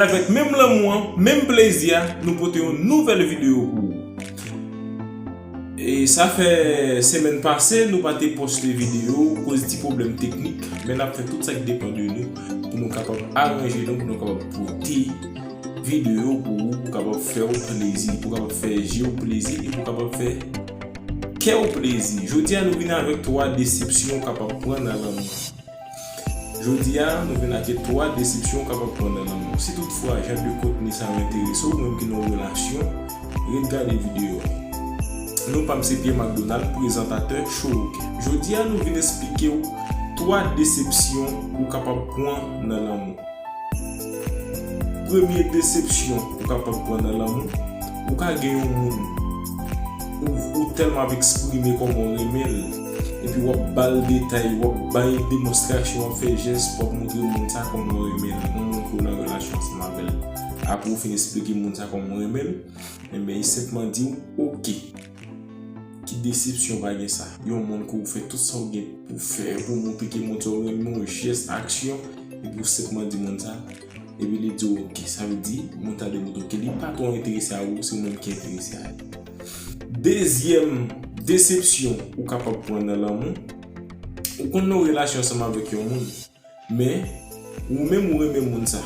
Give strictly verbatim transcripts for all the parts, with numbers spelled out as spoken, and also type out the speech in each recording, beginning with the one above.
Avèk menm lanmou an, menm plezi a, nou pote yon nouvèl videyo pou ou. E sa fè semèn pase nou pa te poste videyo koz ti pwoblèm teknik, men n ap fè tout sa k depann de nou pou nou kapab aranje nou, pou nou kapab pote videyo pou ou, pou kapab fè w plezi, pou kapab fè je w plezi e pou kapab fè kè w plezi. Jodi a nou vin avèk twa desepsyon w kapab pran nan lanmou. Jodi a, nou vin ak twa desepsyon w kapab pran nan lanmou. Si toutfwa jan de kontni sa yo enterese w, ou menm ki nan yon relasyon, ret gade videyo a. Non pa m se Pierre Macdonald, prezantatè Show Oke. Jodi a, nou vin eksplike w twa desepsyon ou kapab pran nan lanmou. Premye desepsyon ou kapab pran nan lanmou, ou ka gen yon moun ou, ou tèlman ap eksprime kòman w renmen l, epi w ap ba l detay, w ap bay demonstrasyon, w ap fè jès, w ap montre moun sa kòman w renmen l, yon moun ke w nan relasyon ansanm avè l. Apre w fin eksplike moun sa kòman w renmen l, enben, li senpman di w, oke. Ki desepsyon pa gen sa? Yon moun ke w fè tout sa w gen pou fè, pou montre ke moun sa w renmen, yon jès, aksyon, epi w senpman di moun sa, epi li di w oke. Sa vle di, moun sa di w oke, li pa twò enterese a ou, se ou menm ki enterese a li. Dezyèm desepsyon ou kapab pran nan lanmou, ou konn nan yon relasyon ansanm avèk yon moun, men ou menm ou renmen moun sa,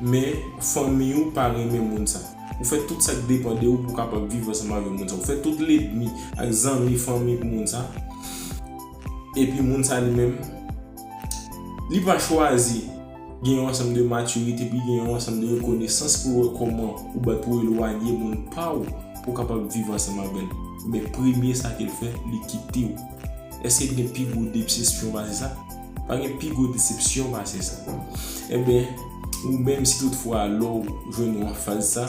men fanmi w pa renmen moun sa. Ou fè tout sa k depann de ou pou w kapab viv ansanm avèk moun sa. Ou fè tout lènmi ak zanmi, fanmi pou moun sa. Epi moun sa li menm, li pa chwazi gen yon ansanm de matirite, epi gen yon ansanm de rekonesans pou l wè kòman ou bat pou elwanye moun pa w, pou w kapab viv ansanm avè l. Men premye sa ke l fè, li kite w. Èske gen pi gwo desepsyon pase sa? Pa gen pi gwo desepsyon pase sa. Enben, ou menm, si toutfwa lè w jwenn ou an faz sa,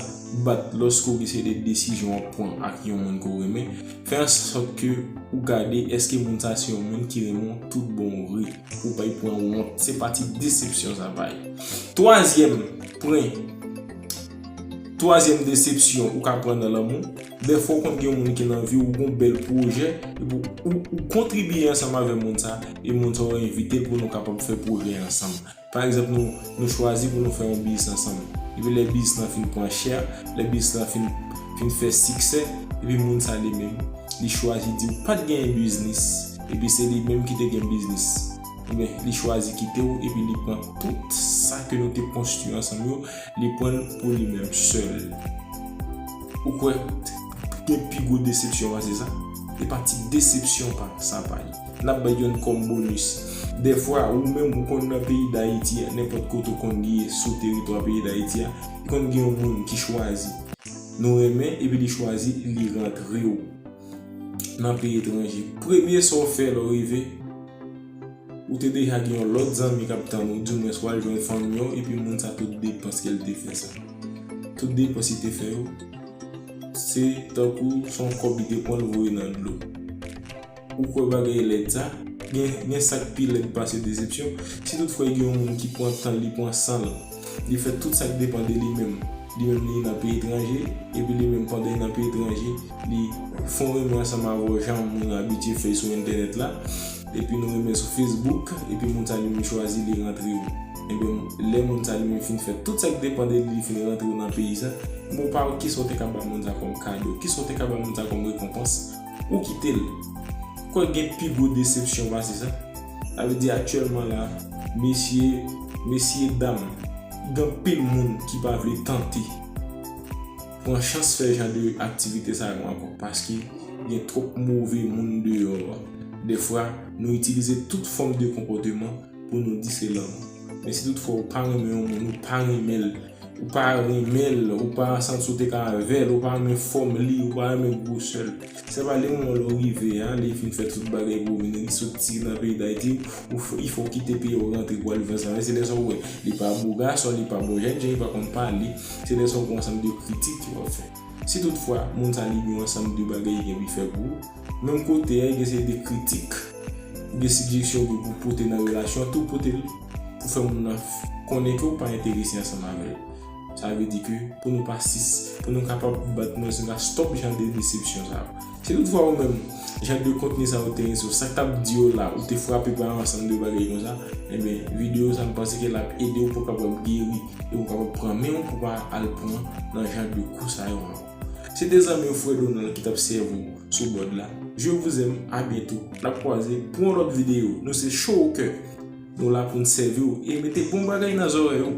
bat lòske w gen seri de desizyon w ap pran ak yon moun ke w renmen, fè ansòt ke ou gade èske moun sa se yon moun ki renmen w tout bon vre. Ou pa pran wont. Se pati desepsyon sa pa ye. Twazyèm pwen, twazyèm desepsyon ou ka pran nan lanmou, dèfwa w konn gen yon moun ki nan vi w, ou gon bèl pwojè, epi ou, ou kontribye ansanm avè moun sa, e moun sa w envite l pou nou kapab fè pwojè ansanm. Pa egzanp, nou, nou chwazi pou nou fè yon biznis ansanm. Epi lè biznis lan fin pran chè, lè biznis lan fin, fin fè siksè, epi moun sa li menm, li chwazi di w pa t genyen biznis, epi se li menm ki te gen biznis. Ebyen, li chwazi kite w, epi li pran tout sa ke nou te konstwi ansanm yo, li pran l pou li menm sèl. Ou kwè gen pi gwo desepsyon pase sa? E pa ti desepsyon pa sa pa ye. N ap bay yonn kòm bonis. Dèfwa, ou menm ou konn nan peyi Dayiti a, nenpòt kote ou konn ye sou teritwa peyi Dayiti a, li konn gen yon moun ki chwazi nou renmen, epi li chwazi li rantre w nan peyi etranje. Premye sa w fè lè w rive, ou te deja gen yon lòt zanmi k ap tann ou, dimwens w al jwenn fanmi w, epi moun sa tout depans ke l te fè sa. Tout depans li te fè yo, se tankou se yon kòb li te pran l voye nan dlo. Ou kwè bagay lèd sa? Gen, gen sa k pi lèd pase desepsyon? Si toutfwa gen yon moun ki pran tan l, li pran san l, li fè tout sa k depann de li menm. Li menm li nan peyi etranje, epi li menm pandan li nan peyi etranje, li fè w renmen ansanm avè w jan moun abitye fè sou entènèt la, epi nou renmen sou Facebook, epi moun sa li menm chwazi li rantre w. Ebyen, lè moun sa li menm fin fè tout sa k depann de li, li fin rantre w nan peyi sa, bon, pa kisa w te ka ba moun sa kòm kado? Kisa w te ka ba moun sa kòm rekonpans? Ou kite l. Kwè gen pi gwo desepsyon pase sa? Sa vle di aktyèlman la, mesye, mesye dam, gen anpil moun ki pa vle tante pran chans fè jan de aktivite sa yo ankò, paske gen twòp move moun deyò a. Dèfwa, nou itilize tout fòm de konpòteman pou nou di se lanmou. Men si toutfwa ou pa renmen yon moun, ou pa renmen l, ou pa renmen l, ou pa santi w te ka avè l, ou pa renmen fòm li, ou pa renmen gwosè l. Se pa lè moman lè w rive a, lè li fin fè tout bagay pou ou vini, li soti nan peyi Dayiti, ou f-, li fè w kite peyi w rantre pou al viv ansanm avè l. Se lè sa w wè, li pa bon gason, li pa bon jènjan, li pa konn pale. Se lè sa w gon ansanm de kritik ke w ap fè. Si toutfwa, moun sa li gen yon ansanm de bagay li gen pou l fè pou ou, menm kote a, li gen seri de kritik, gen sijesyon pou, pou pote nan relasyon an, tou pote l pou fè moun nan f-, konnen ke w pa enterese ansanm avè l. Sa vle di ke pou nou pa sis, pou nou kapab bat mwen, nou ka stop jan de desepsyon sa yo. Si toutfwa ou menm, jan de kontni sa yo te enso, sa k t ap di yo la, ou te frape pa ansanm de bagay konsa, ebyen, videyo sa m panse ke l ap ede w pou w kapab geri e pou w kapab pran men w pou w pa al pran nan jan de kou sa yo ankò. Se te zanmi w frè Donald ki t ap sèvi w sou bòd la. Je vous aime, à bientôt. N ap kwaze pou yon lòt videyo. Nou se Show Au Cœur. Nou la pou n sèvi w e mete bon bagay nan zòrèy ou.